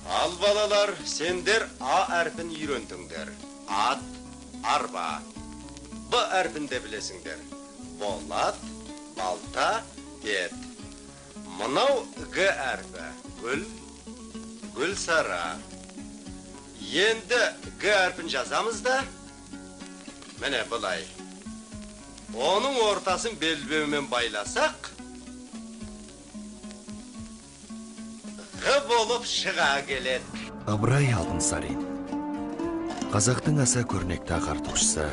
Ал балалар, сендер А әрпін үйрендіңдер. Ат, арба. Б әрпін де білесіңдер. Болат, балта, бет. Мынау Г әрпі. Гүл, Гүлсара. Енді Г әрпін жазамыз да, міне былай. Оның ортасын белбеумен байласақ, Ғ болып шыға келеді. Ыбырай Алтынсарин. Қазақтың аса көрнекті ағартушысы,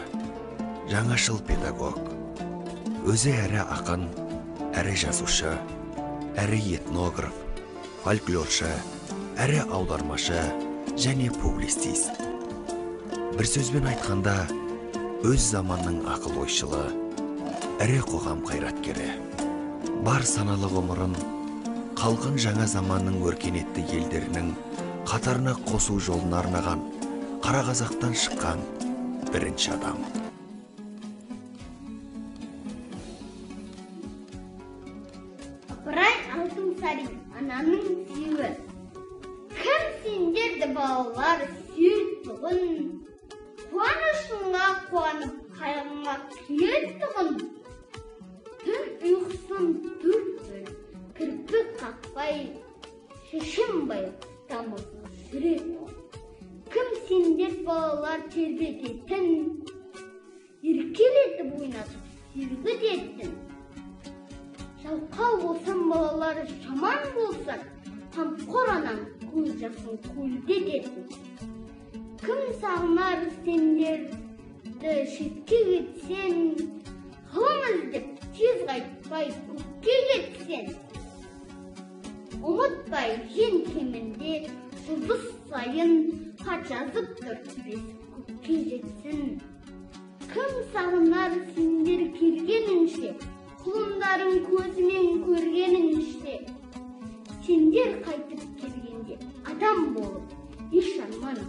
жаңашыл педагог. Өзі әрі ақын, әрі жазушы, әрі этнограф, фольклоршы, әрі аудармашы және публицист. Бір сөзбен айтқанда, өз заманның ақыл ойшылы, әрі қоғам қайраткері. Бар саналы ғұмырын халқын жаңа заманның өркениетті елдерінің қатарына қосу жолын арнаған қара қазақтан шыққан бірінші адам. Ыбырай Алтынсарин, ананың сүйеуі. Кім сендерді балалар сүйетұғын, қуанышыңа қуанып, қайғыңа күйетұғын, түн ұйқысын төрт бөліп, кірпік қақпай, шешінбай тамызын сүретұғын. Кім сендер балалар тербететін, еркелетіп ойнатып сергітетін. Жалқау болсаң балалар, жаман болсаң, қамқор анаң көз жасын көлдететін. Кім сағынар сендерді шетке кетсең, ғылым іздеп тез қайтпай көкке кетсең. Ұмытпай жен кемінде жұлдыз сайын хат жазып тұр бесік көкке жетсін. Кім сағынар сендер келгенінше, құлындарың көзімен көргенінше. Сендер қайтып келгенде адам болып еш арман